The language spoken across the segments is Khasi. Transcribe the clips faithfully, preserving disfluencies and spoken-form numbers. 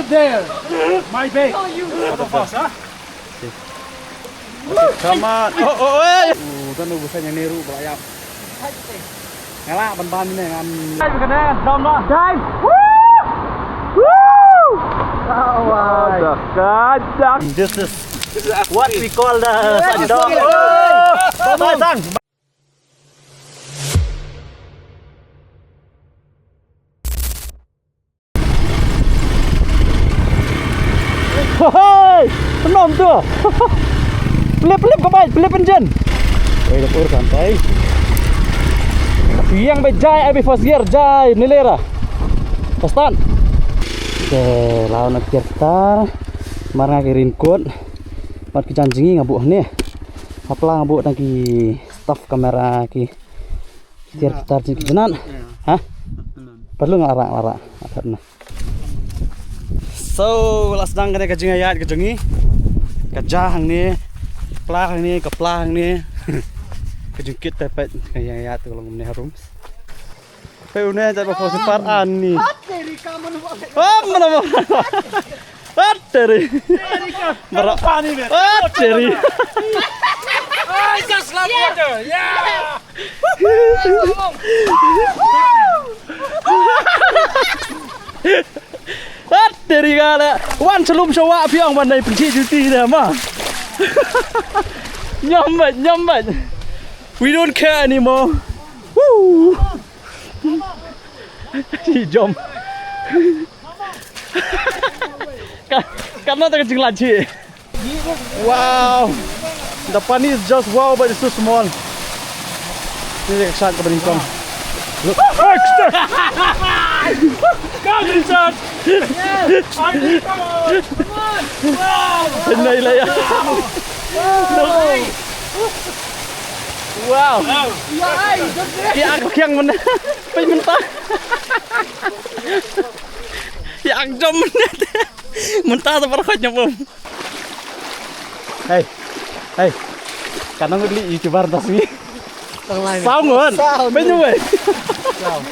There. My bait. What the fuck, huh? Come on. Oh, oh, eh. Oh, kan ubusan yang neru belayap. Ngelak ban ban ni kan. Dive kena, jump lah. Dive. Woo! Woo! Oh, my. This is, this is what we call the sandok. Oh, pasang. Hei, penom tu. Pelip, pelip ka bait, pelip enjin. Wei, dapur santai. Yang be jai, ai be first gear, jai, nilera. Pastan. Okay, lawan nak kertar. Mar nga ki raincoat. Pat ki jan jingi nga buh ni. Hapla nga buh tang ki staff camera ki. Tiar tar jin ki jnat. Ha? Perlu nga arak, arak. Arak na. So, la sdang kane ka jingïaid ka jong ngi. Ka ja hangne, pla hangne, ka pla hangne. Ka jingkit te peit ka jingïaid tu long ne harum. Pe une jat ba pos par an ni. Oh, mana mana. Ateri. Bara pani me. Ateri. I just love water. Yeah. Ateri gala. Wan chlum shawa phi ong wan nai pynthi juti da ma. Nyam bad, nyam bad. We don't care anymore. Woo. Jom. Ka, ka na ta ka jingla chi. Wow. The pani is just wow, but it's too small. Ni ka shark ka bani kong. Look. Extra. Come in, shark. Come on. Come on. Wow. Penai la ya. Wow. Wow. Ya, ai, jom. Ya, aku kiang mana? Pei mentah. Ya, ang jom mana? Mentah tu baru kau nyambung. Hey. Hey. Kanang beli YouTuber tas ni. Tang lai. Sound kan? Sound. Pei nyambung. Sound.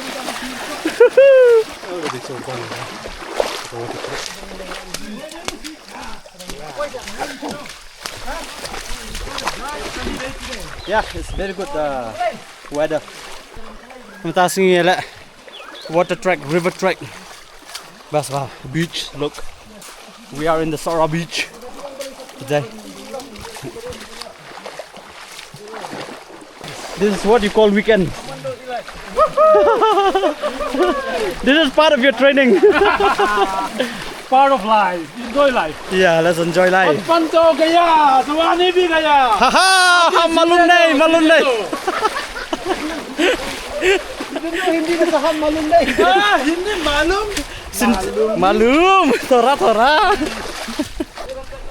Yeah, it's very good, uh, weather. Mynta sngi ïa leh water trek, river trek. Best ba beach, look. We are in the Sora beach today. This is what you call weekend. This is part of your training. Part of life. Enjoy life. Yeah, let's enjoy life. Pan to gaya, suwani bhi gaya. Ha ha, hum malum nahi, malum nahi. Hindi ka sa hum malum nahi. Ah, hindi malum. Sin malum. Malum, thora thora.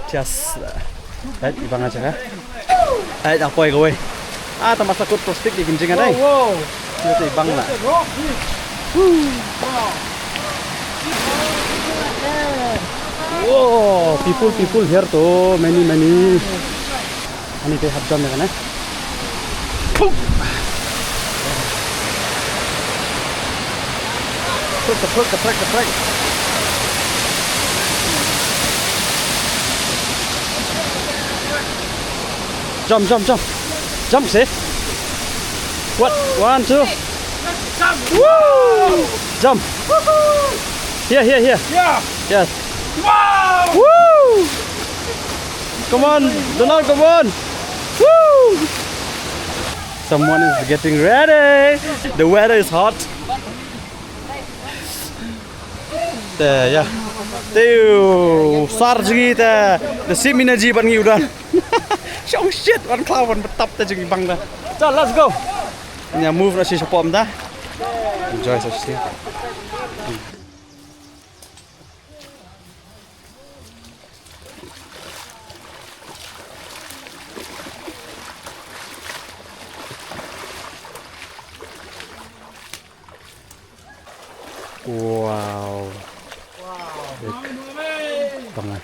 Just, uh, right, ibang aja ka. Ai, da poi kawei. Ah, tang ba sa kut plastik di kynjing adai. Wow, wow. Ïa te bang la. That's a rock, dude. Wow. Wow, people, people here too. Many, many. Ani te hap jam ya kan, eh? Kaprak, kaprak, kaprak, kaprak. Jump, jump, jump. Jump, see? What? One, two. Woo! Jump. Here, here, here. Yeah. Yes. Wow! Woo! Come on, Donald, come on. Woo! Someone is getting ready. The weather is hot. Te, ya. Te, u sar jngi te. The same energy ban ngi u don. Shong shit, wan klaw, wan btap te jngi bang da. Chal, let's go. Nya move na shi shapom da. Enjoy sa shi. Wow. Wow. Ek. Tang ah.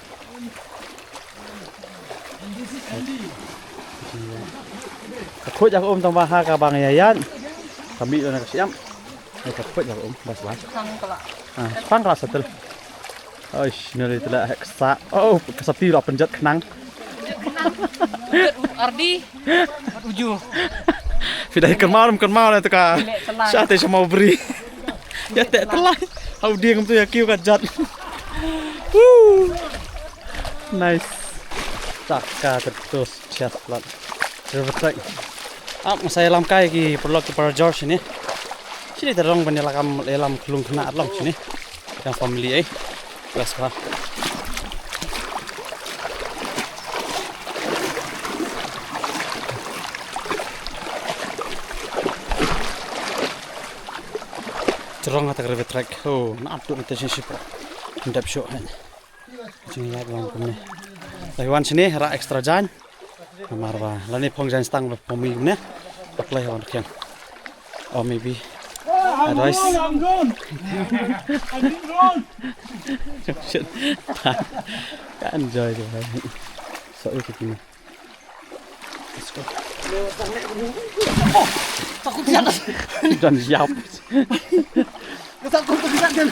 Ka khuid ka um tang ba ha ka bang ïa ïaid. Ka mih na ka siam. Ai ka khuid ka um bas bas. Pang kala. Ah, pang kala settle. Oi, shini te la hek sa. Oh, ka sapi la pynjat khnang. Ardi. Uju. Phi dei kynmaw, kynmaw na tu ka. Sha te sha Mawbri. Ïa te telai. Hau ding tu ïa kiew ka jat. Woo. Nice. Taka terus. Cheers, blood. River track. Ah, nga sa ïalam kai ki paralok ki parajor shini. Shini te long ban ïalam, ïalam khlung khynnah long shini. Ka family eh. Best ba. Terong ata ka river track. Oh, na ap tu na te shini shipa. Ndap shok han. Jingïaid lang kumne. Dei wan shini rah extra jan. Namar ba lane phong jan stang ba phong mi kumne. Paklai wan khian. Or maybe. Otherwise. I'm gone. I didn't run. Shit. Ka enjoy tu. So itu kini. Let's go. Takut jatuh. Dan siap. Takut jatuh.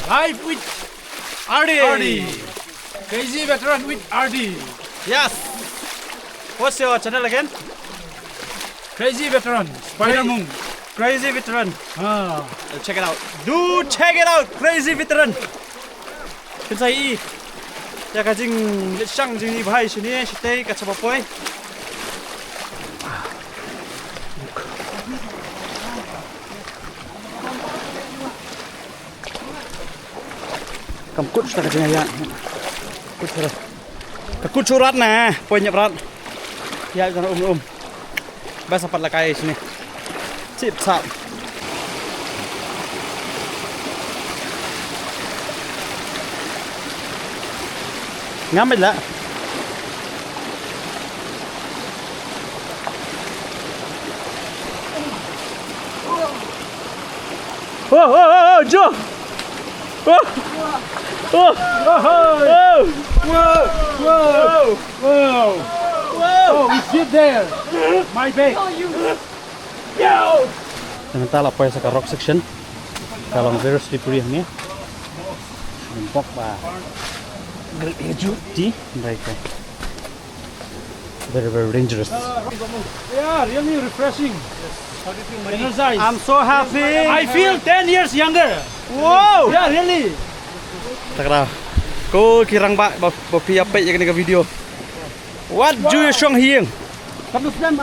Live with R D. R D. Crazy veteran with R D. Yes. What's your channel again? Crazy veteran. Spider Moon. Crazy veteran. Ah. Check it out. Do check it out. Crazy veteran. Phin sa ïohi ïa ka jingleit shang jong ngi bha shini, shatei ka shaba poi. Kam kut sha ka jingïaid. Kut sha. Ka kut sha rat na, poi ñiap rat. Ïa ka um um. Ba sa pat la kai shini. Sip sap. Ngam la. Oh, oh, oh, oh, Jo. Oh. Oh. Oh. Oh. Whoa. Whoa. Whoa. Whoa. Oh, we sit there. My bag. Te mynta la poi sa ka rock section. Ka long very slippery hangne. Bok ba. Great view. Ti, right. Very, very dangerous. Yeah, really refreshing. Energized. I'm so happy. I feel ten years younger. Wow. Yeah, really. Takra. Ko ki rangbah ba, ba phi ïa peit ïa kane ka video. Wat ju ïa shong ha ïing.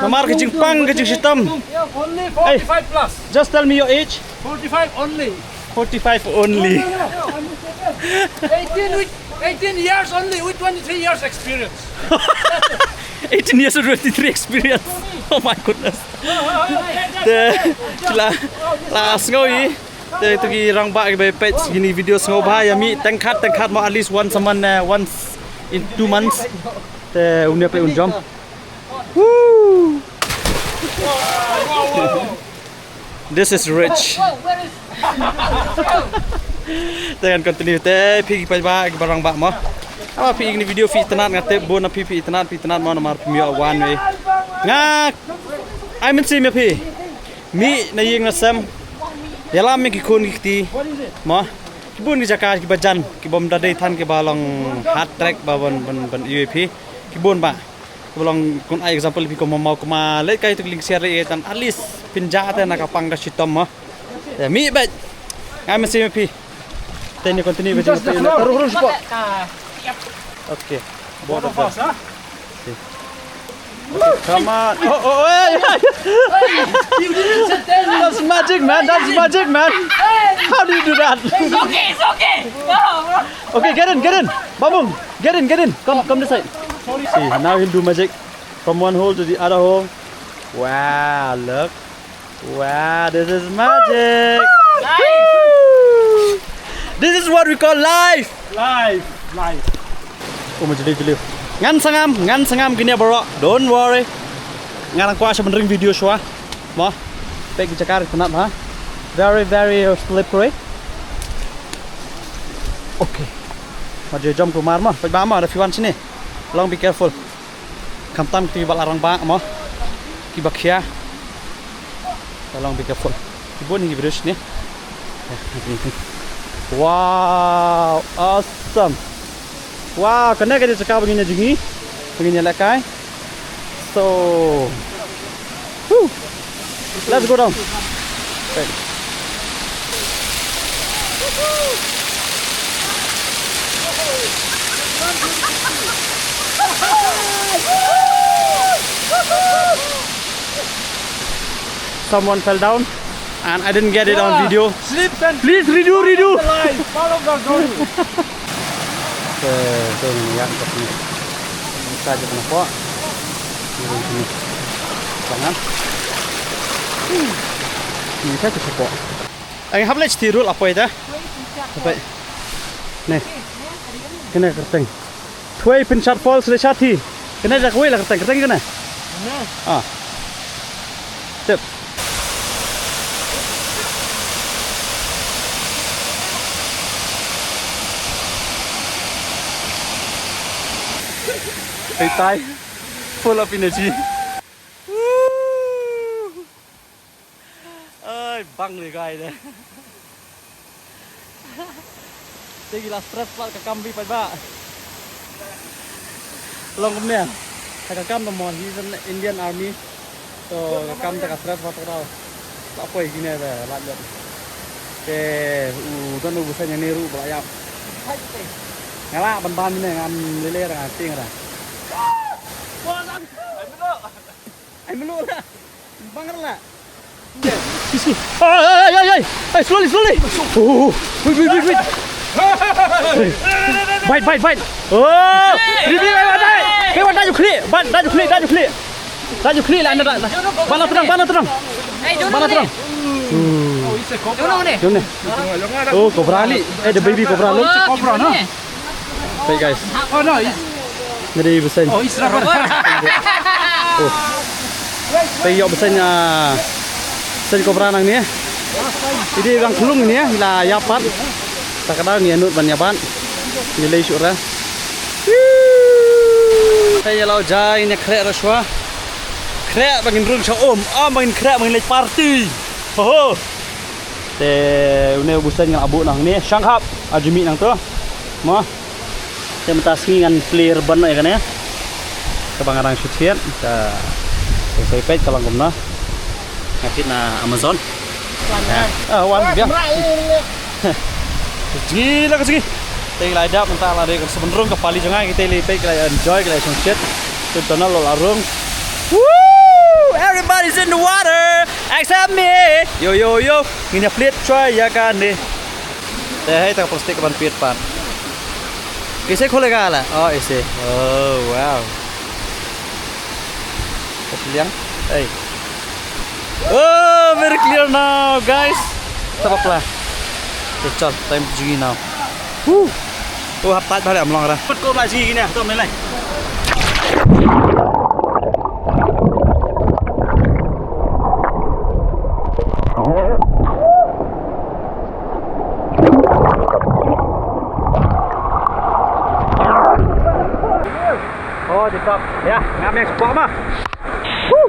Namar ka jingpang ka jingshitom. Only forty-five plus. Just tell me your age. Forty-five only. Forty-five only. Eighteen with, eighteen years only with twenty-three years experience. Eighteen years with twenty-three experience. Oh my goodness. Te la, la sngew ïa te tu ki rangbah ki ba peit kine ki video, sngewbha ïa mih teng khat teng khat mo, at least once a month, eh, once in two months. Te un ïa peit un jump. Woo! This is rich. Te ngan continue te phi ki paidbah ki ba rangbah mo. Haba phi ïohi ïa kine ki video phi itynnad, nga tip bun na phi phi itynnad, phi itynnad mo namar phim ïoh wan wei. Nga ai mynsiem ïa phi. Mih na ïing na sem. Ïalam ïa ki khun ki kti. Mo. Ki bun ki jaka ki ba jan, ki bym da dei than ki ba long hard track ba ban, ban, ban ïohi phi. Ki bun ba. Ki ba long, ngan ai example phi, kum ma, kum ma leit kai tu ki lieng siar re tan, at least phin jah te na ka pang ka shitom mo. Te mih beit. Nga ai mynsiem ïa phi. Te ngin continue beit. Just ruh, ruh, spot. Okay. Both of them. Okay. Come on. Oh, oh, hey, hey. That's magic, man. That's magic, man. How do you do that? It's okay, it's okay. No, bro. Okay, get in, get in. Babung, get in, get in. Come, come this side. See, now he'll do magic from one hole to the other hole. Wow, look. Wow, this is magic. Nice. Woo! This is what we call life. Life, life. Oh, ma juli, juli. Ngan sangam, ngan sangam kine baroh. Don't worry. Ngan kwah sha ban ring video shuwa. Mo. Peit ki jaka ri tnat ha. Very, very, uh, slippery. Okay. Ma ju jump kumar mo. Peit ba mo, da phi wan shini. Long be careful. Khamtam kitu ki ba la rangbah mo. Ki ba khia. Tolong be careful. Ki bun hi ki bridge ne. Wow, awesome. Wow, kane ka jaka ba ngin ïa jngi, ba ngin ïa lehkai. So, whew. Let's go down. Okay. Someone fell down and I didn't get it on video. Slips and Please redo, redo. Follow the story. Te, te, ni ïa, ni. Ni ka jep na pok. Ni ring sini. Jangan. Ni ka jep pok. Ai hap leh ti rul apoi ta. Apoi. Ni. Kena kerteng. Twei Pynshat Falls le shat hi. Kena da kwei la kerteng, kerteng kena. Ah. Tip. Hey, tai. Full of energy. Woo! Ai, bang le guy de. Te ki la stress pat ka kam bi pat ba. Long kumne. Ka kam no mo, he's an Indian army. So ka kam te ka stress pat ka dau. La poi kine de la jot. Te u don u busa nyane ru ba la yap. Nga la ban ban ne ngam lele ra ting ra. Ai melo la. Bang la. Ai, ai, ai, ai. Ai, slowly, slowly. Oh, oh, oh. Wait, wait, wait, wait. Hey. Bite, bite, bite. Oh. Hey, hey, hey, hey, hey. Hey, what are you clear? Ban, dah you clear, dah you clear. Dah you clear lah, dah, dah. Bana tenang, bana tenang. Bana tenang. Oh, it's a cobra. Jom ni. Oh, cobra ni. Eh, the baby cobra lo. Cobra, no? Hey guys. Oh no, it's Ngeri besen. Oh, it's rubber. Oh. Pei ïoh besen, ah, besen cobra nang ni. Idi bang khulung ni la ïa pat. Ta ka dang ïa nud ban ïa ban. Ni lei shuh ra. Pei ïa lau jai ni khreh ra shwa. Khreh bangin rung sha um. Am bangin khreh bangin leit party. Ho ho. Te une u besen ngan abu nang ni shang hap. Ajumi nang tu. Mo. Te mynta sngi ngan plie ban ïa kane. Kaba nga dang shu thied ka. Te peit ka long kumno. Nga thied na Amazon. Ah, wan biang. Ka jngi la ka jngi. Te la dap mynta la de ka sumrung ka pali jong nga, kita li peit ka la enjoy ka la shong thied. Te tunnel la rung. Woo! Everybody's in the water except me. Yo yo yo. Ngin ïa plie try ïa kane. Te hei ta ka plastik ka ban pit pat. Ise khulega la? Oh, ise. Oh, wow. Ka liang. Hey. Oh, very clear now, guys. Ta ba pla. Te chal, time to jngi now. Woo. Oh, hap tat ba le am long ra. Pat ko ba jngi ne, to me lai. Oh, di top. Ya, ngam yang spot mah. Woo.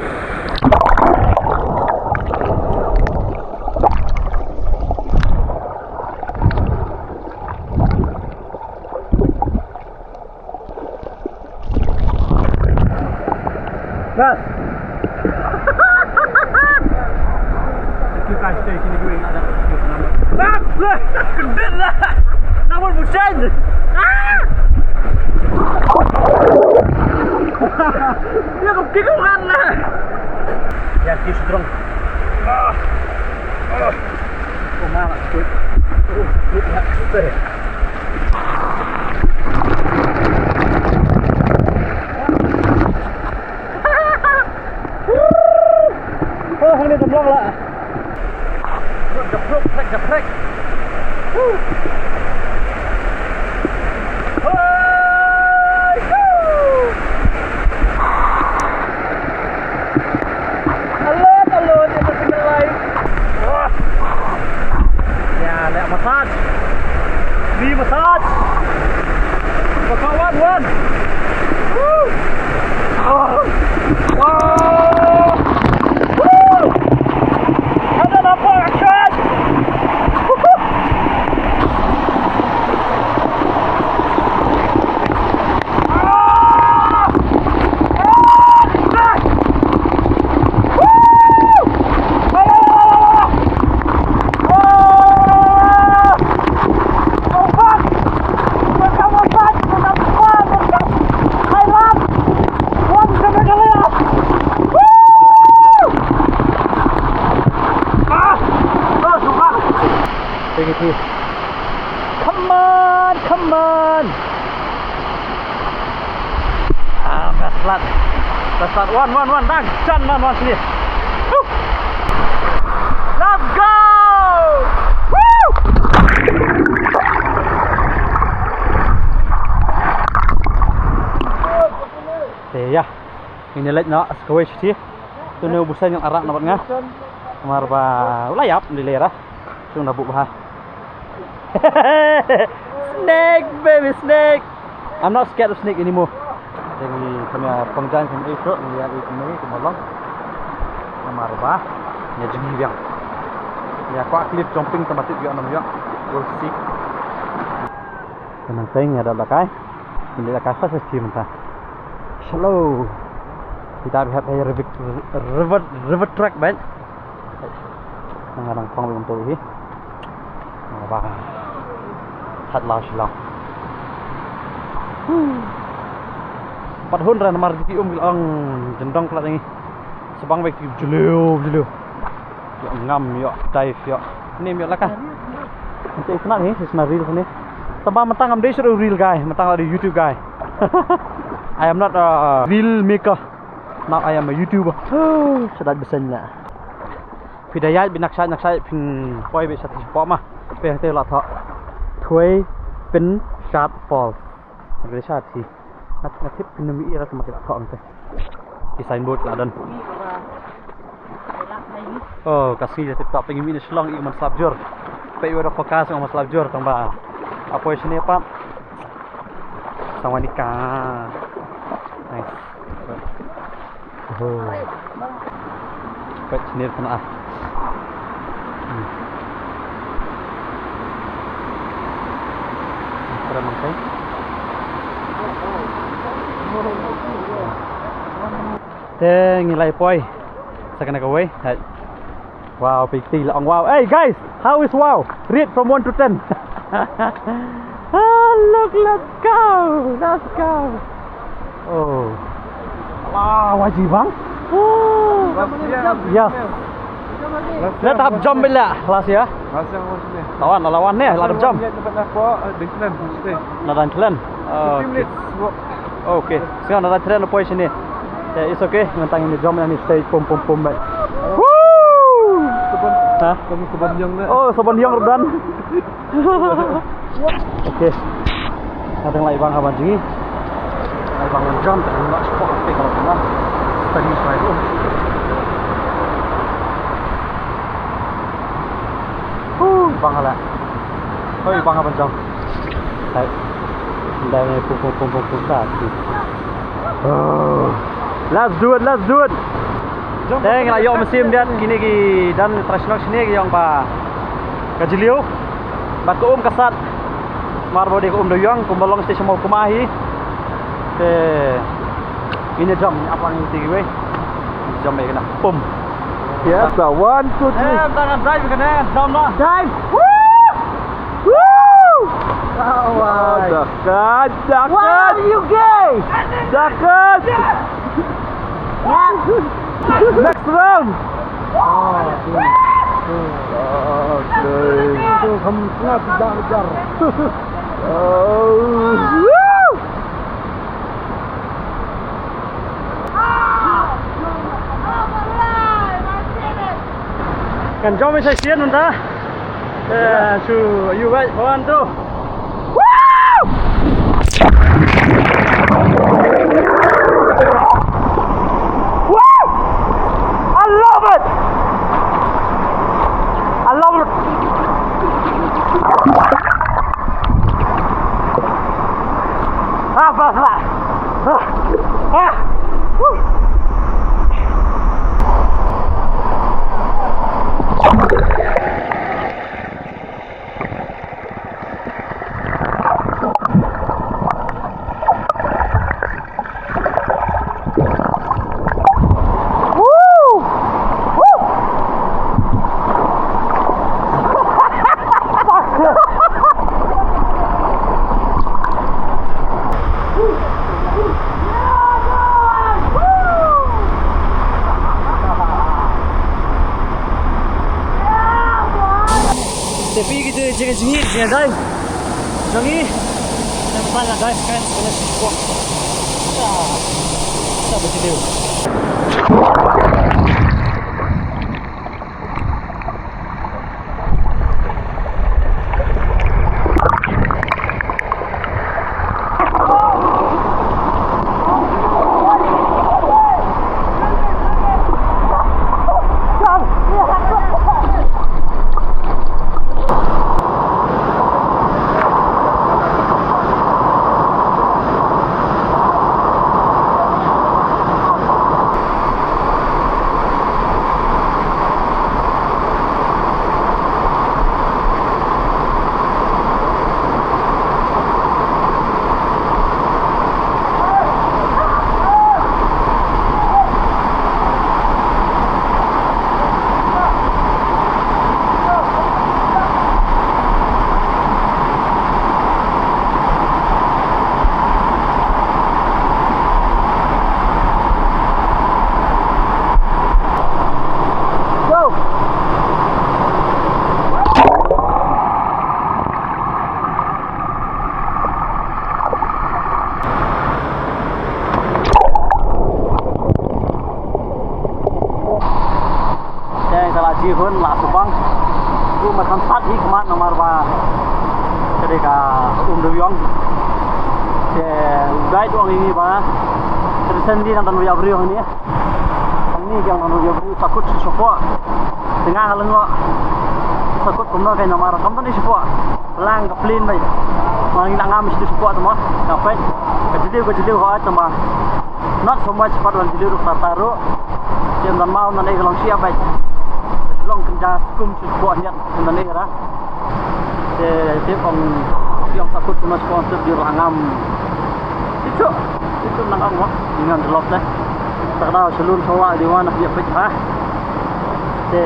Gas. Kita stay sini dulu, nak dapat sedikit penambah. Bang, lah, kedit lah. Namun bukan. Ah! Dia kepikiran lah. Ya, dia strong. Ah. Ah. Oh, mama, good. Oh, good luck. Super. Oh, hang ni temblong lah. Jeplok, jeplok, jeplok. Woo. Hai, woo. Alert, alert, it's a single line. Wah. Ya, leh massage. Slat. Slat, slat. Wan, wan, wan. Dang. Jan, wan, wan sini. Woo! Let's go! Woo! Te ïa. Ngin ïa leit noh sa kawei shatei. Te une u bseiñ u la rah noh bad nga. Namar ba u la ïap, ym dei lei ruh. Shong da buh bha. Snake, baby snake. I'm not scared of snake anymore. Te ngi kham ïa pynjan kham ïa ïoh, ngi ïa ïoh kumne kumba long. Namar ba ngi ïa jngi biang. Ngi ïa kwah cliff jumping tang ba tip ïoh ne ym ïoh. We'll see. Te nangta ngi ïa dap lehkai. Ngi dap lehkai sa sa shi mynta. Shallow. Kita bihap hai river, river, river track bad. Nga dang phong bad kumto hi. Nga ba. That la Shillong. Pat hun ra namar ki um ki ong jyndong klat ngi. Sbang bad ki jylliew jylliew. Ïoh ngam, ïoh dive, ïoh. Ni ym ïoh laka. Ynda i sna ni, i sna reel ni. Tang ba mynta ngam dei shuh reel guy, mynta nga dei YouTube guy. I am not a reel maker. Now I am a YouTuber. Shu dait bseiñ la. Phi da ïaid bad nuksa nuksa phin poi bad sha ti shapoh ma. Phi hangtei la thoh. Thuei Pynshad Falls. Nga dei sha ti. Nga, nga tip phin ym ïohi ruh tang ba ki la thoh hangtei. Ki signboard la don. Oh, ka sngi tip top, phi ngim ïohi na Shillong, ïohi man slap jur. Phi ïohi da focus man slap jur tang ba. Apoi shane pat. Sawanika. Nice. Oh. Peit sini pynah. Hmm. Keren mangkai. Te ngi la ïa poi sa kane kawei. Hai. Wow, phi ti la ong wow. Hey guys, how is wow? Rate from one to ten. Ah, look, let's go. Let's go. Oh. Wow, waji bang. Oh. Yes. Last year, la dap jump bad la last year. Last year, last year. Lawan, lawan ne, la dap jump. Last year, last year. Na dan tlen. Oh, fifteen minutes walk. Okay. Sngap na dan tren poi shane. Yeah, it's okay. Ngan tang ini jump ini stage pum pum pum bad. Woo! Sabon. Ha? Sabon, sabon ïong ne. Oh, sabon ïong ruh don. Okay. Nga dang la ïa bang ha ban jngi. Nga la ïa bang ban jump, tang ba sport phi ka la kumba. Tang ni sai tu. Huh, bang ha la. Oi, bang ha ban jump. Hai. Dai ne pum pum pum pum pum ta. Oh. Let's do it, let's do it. Te ngi la ïoh mynsiem biang kine ki don trai shnong shane ki ong ba ka jylliew bad ka um ka sat. Mar ba dei ka um da ïong kumba long sha Mawkma hi. Te ngin ïa jump, ngin ap lang ïa kine kiwei. Jump ïa kane. Pum. Yes, sir. One, two, three. Eh, tang dive ïa kane, jump lah. Dive. Woo! Woo! Oh, dakat, dakat. Wow, you gay. Dakat. Next round. Ah, okay. Tu kham snap jar jar. Oh. Kan jump sa sien mynta. Eh, shu, you guys, one, two. Woo! Woo! I love it! I love it! Ah, fast lah. Ah. Ah. Woo. Te phi ki tu jingïadei jong ngi. Namar ba la dive kan kena shuwa. Te ka la ji hun la subang. Ku ma kan tat hi khmat namar ba ka dei ka um dewïong. Te u guide u ong ïa ngi ba ka dei sen di nang don ïa briew hangne. Hangne ki ong nang don ïa briew, sa kut sha shapoh. Te nga nga lyngngoh sa kut kumno kein namar kam don ïa shapoh. Lang ka plane beit. Ngi la ngam sha shapoh te mo. Nga peit ka jylliew ka jylliew hooid te mo. Not so much pat ban jylliew ruh kata ruh. Te ym don maw ym don ei ka long sha beit. Long kynja skum sha shapoh ym don ei ra. Te te ong, te ong sa kut kumno shapoh te dei la ngam. Itu, itu nang ong mo. Ngan delop te. Ta ka daw sha lum sha wah dei wan ïa peit ha. Te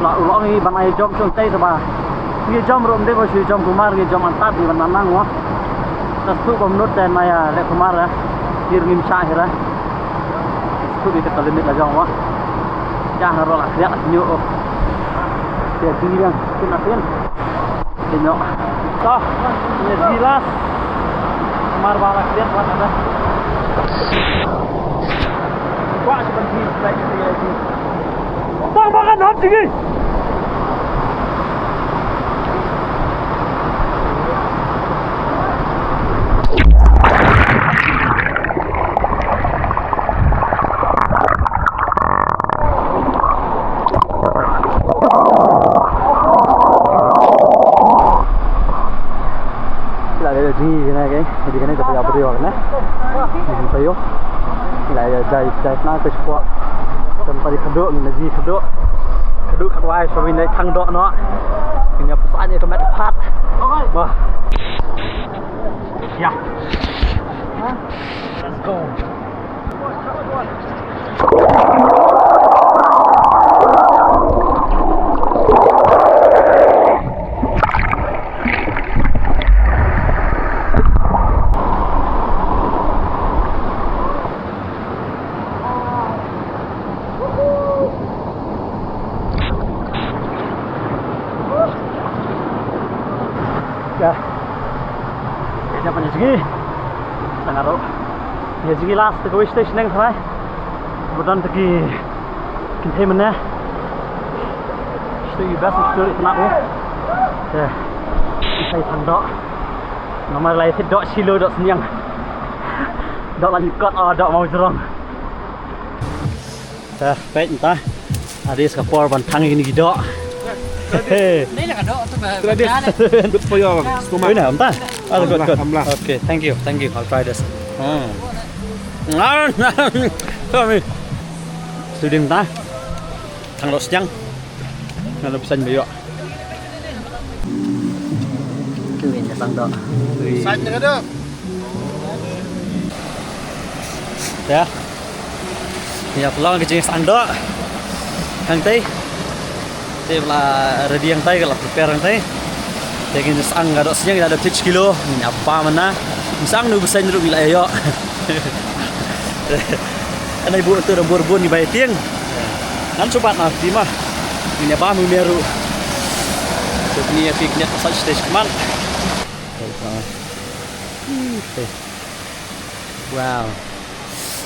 la u ong ïa ban ai jom shong tai te ba. Ngi jom ruh ym dei ba shu jom kumar, ngi jom antat ngi ban nang mo. Ta shu ba minot te na ïa leh kumar ïa. Ngir ngim shah hi ra. Shu bi ka limit la jong mo. Ïa ha ruh la khriat nyu oh. Te ding yang, tin atin. Ino. Toh, ïa ji last. Mar ba la khriat wat ada. Kwah shu ban ji, baik ïa ji. Tang ba kan hap jingï. Ki la dei da jngi kane, ka dei kane ka taïew briew kane. Ki taïew. Ki la dei da jai jai na ka spot. Kan padi khadduh, ngin da jngi khadduh. Khadduh khatwai, so ngin da thang doh noh. Ngin ïa pynsan ïa ka met ka phad. Bah. Ïa. Let's go. Ïa. Ïa, ban ïa jngi. Tang aro. Ïa jngi last, te kawei station neng tharai. Ba don te ki kynthei mynne. Shu ïa best shu ïa tnat. Ïa. Isai thang doh. Namar lai thit doh shilo doh sniang. Doh lan kot, oh, doh mawjrong. Te peit mynta. Ade sa ka por ban thang ïa kine ki doh. He. Ni la ka doh tu ba. Good for your stomach. Oi, na mynta. Ah, good, good. Amla. Okay, thank you, thank you. I'll try this. Hmm. Sorry. Student ta. Thang doh sniang. Nga la pynsan ba ïoh. Ui, ïa sang doh. Ui. Sang doh. Ïa. Ïa, pynlong ka jingsang doh. Hangtei. Te la ready hangtei, ka la prepare hangtei. Te ka jingsang ka doh sniang, ka doh thit shi kilo. Ïa, pa mana. Jingsang nu bseiñ ruh ngi la ïoh. Anai bu tu da bun bun ngi bai tieng. Ngan subat na ti ma. Ngin ïa bam u meru. Tu ni ïa picnic stage stage kman. Wow.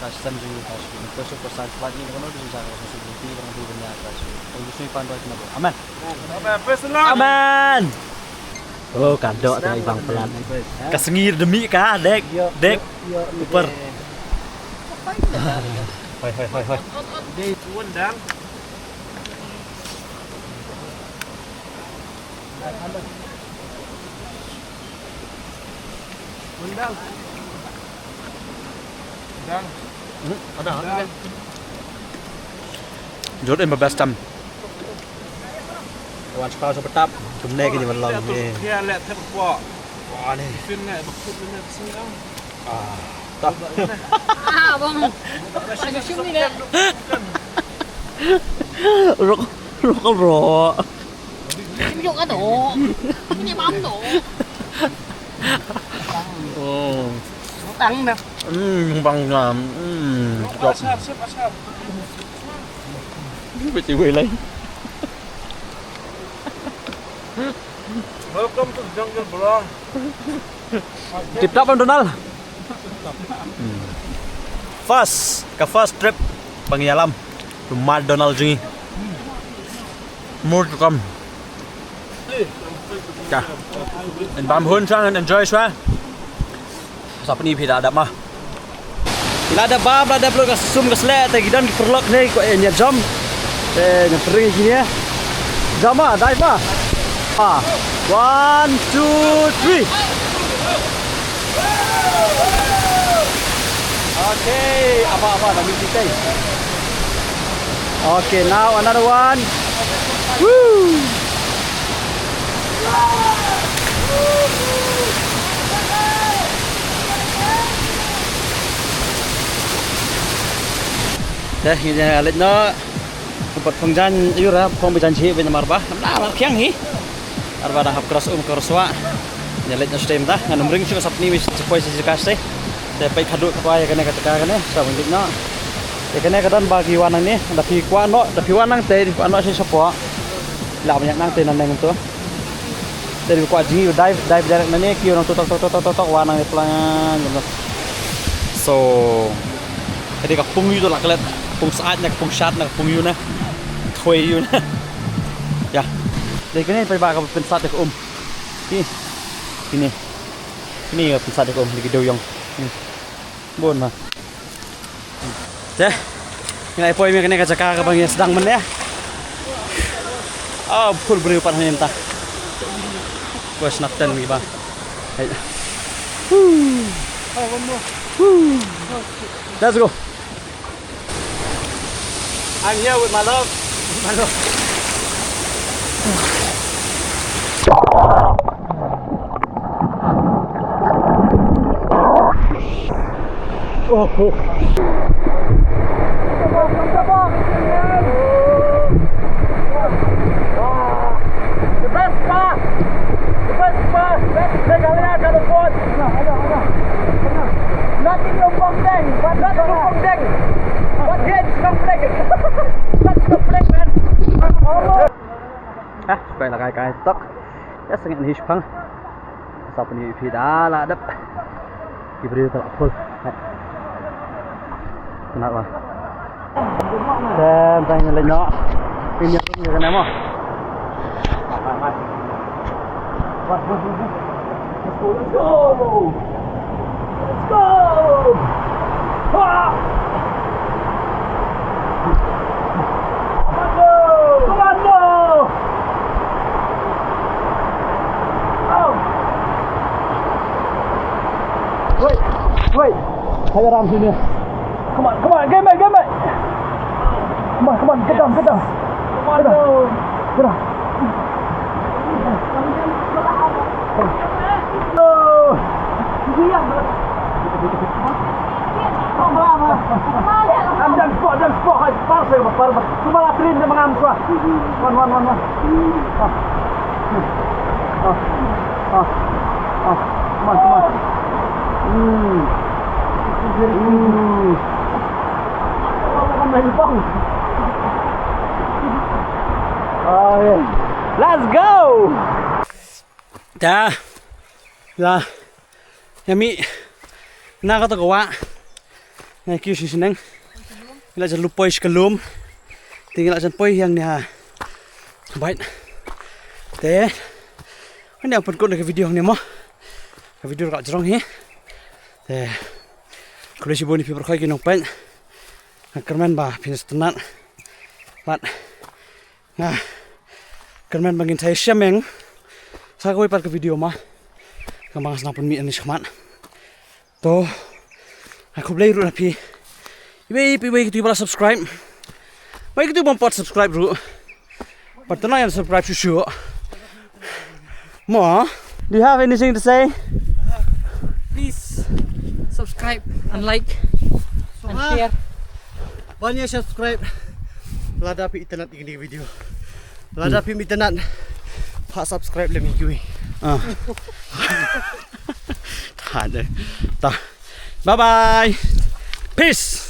Ka stem jong ka shu ko shu ko sa pla ni ko no di sa ko shu ti ko no di nya ka shu. Ko shu pan do na. Amen. Amen. Praise the Lord. Amen. Oh, ka dok da i bang pelat. Ka sengir demi ka dek. Dek. Upper. Hoi, hoi, hoi, hoi. Dei tuan dan. Undang. Undang. Hmm? Ada, ada. Jot em best tam. Wan sekolah sepertap. Kumne kini belum. Dia lihat tempo. Wah, ni. Fin nak bakut ni sini. Ah, tak. Ah, bang. Ada sini deh. Rok, rok, rok. Tunjuk kan tu. Ini mam tu. Oh. Utang dah. Hmm, bang ngam. Hmm. Asar, siap asar. Ini betul lain. Welcome to the jungle, bro. Tip top, Donald. Hmm. First, ka first trip ba ngi ïalam. Donald jong ngi. More to come. Ka. Ngan bam hun shuwa, ngan enjoy shuwa. Sa pyni phi da dap ma. Ki la da bam, la da pynlut ka sum ka sleh, te ki don ki paralok ne, ko, eh, ïa jump. Eh, ïa pring kine. Jump ma, dive ma. Ah, one, two, three. Okay, apa, apa, dah mesti kai. Okay, now another one. Woo! Te ngi ïa leit noh. Pat phong jan ïura phong ba jan shi ba namar ba. Namar ba khiang hi. Arba da hap cross um cross wa. Ïa leit noh stem da. Ngan ym ring shuh, sap ni wis poi shi ka stem. Te peit khadduh ka poi ïa kane ka jaka kane. Sa wan leit noh. Ïa kane ka don ba ki wan nangne. Da phi kwah noh, da phi wan nangtei, da phi kwah noh shi shapoh. La ban ïa nangtei nangne ngam tu. Te dei kwah jngi u dive, dive direct nangne, kiew nang tok tok tok tok tok, wan nangne plan. So, ka dei ka pung ïew tu la klet, pung sat na, ka pung sat na, ka pung ïew na, thoi ïew na. Ïa. Dei kane paidbah ka pynsat da ka um. Ki. Kine. Kine ka pynsat da ka um, dei ki dewïong. Hmm. Bun ma. Te. Ngi la poi mynne kane ka jaka kaba ngi sdang mynne. Ah, full briew pat hangne mynta. Ko sngap ten ki ba. Hai. Woo. Woo. Let's go. I'm here with my love. My love. Oh, oh. The best part. The best part. Best Meghalaya got a boat. Not in Lumpong Deng, but not Lumpong Deng. But here is Snow Flag. That's Snow Flag, man. Ah, shuwa la kai kai tok. Ïa sngewbha hi shipang. Sa pyni phi da la dep. Ki briew te la full. Hai. Kena ba. Tem tang leit noh. Phin ïa phi ïa kane mo. Hai, hai, hai. Let's go, let's go. Let's go! Ha! Commando! Commando! Oh! Wait, wait. Hai, aram sini. Come on, come on, get back, get back. Come on, come on, get down, get down. Come on, go. Get down. Oh. Am dam spot, dam spot, hai, par se, par, par. Cuma la train dia mengan suah. Wan, wan, wan, wan. Ah. Ah. Ah. Ah. Come on, come on. Hmm. Hmm. Okay. Let's go. Da. Da. Ïa mih na kato ka wah. Ngi kiew shisneng. Ngi la jan lum poi sha ka lum. Te ngi la jan poi hangne ha bait. Te ngan ïa pynkut ïa ka video hangne mo. Ka video ka la jrong hi. Te khublei shibun ïa phi baroh ki nongpeit. Nga kyrmen ba phin sa tynnad. Bad nga kyrmen ba ngin sa ïashem ïa nga sa kawei pat ka video mo. Kaba nga sdang pynmih hangne shakhmat. To, ai khublei ruh na phi. Iwei pa iwei kito kiba la subscribe. Iwei kito bym pat subscribe ruh. Pat tang ïa subscribe shuh shuh. Mo, do you have anything to say? Please subscribe and like and share. Ban ïa subscribe. Lada phi itynnad ïa kine ki video. Lada phi itynnad, phah subscribe lem ïa kiwei. Ah. Ta de. Ta. Bye bye. Peace.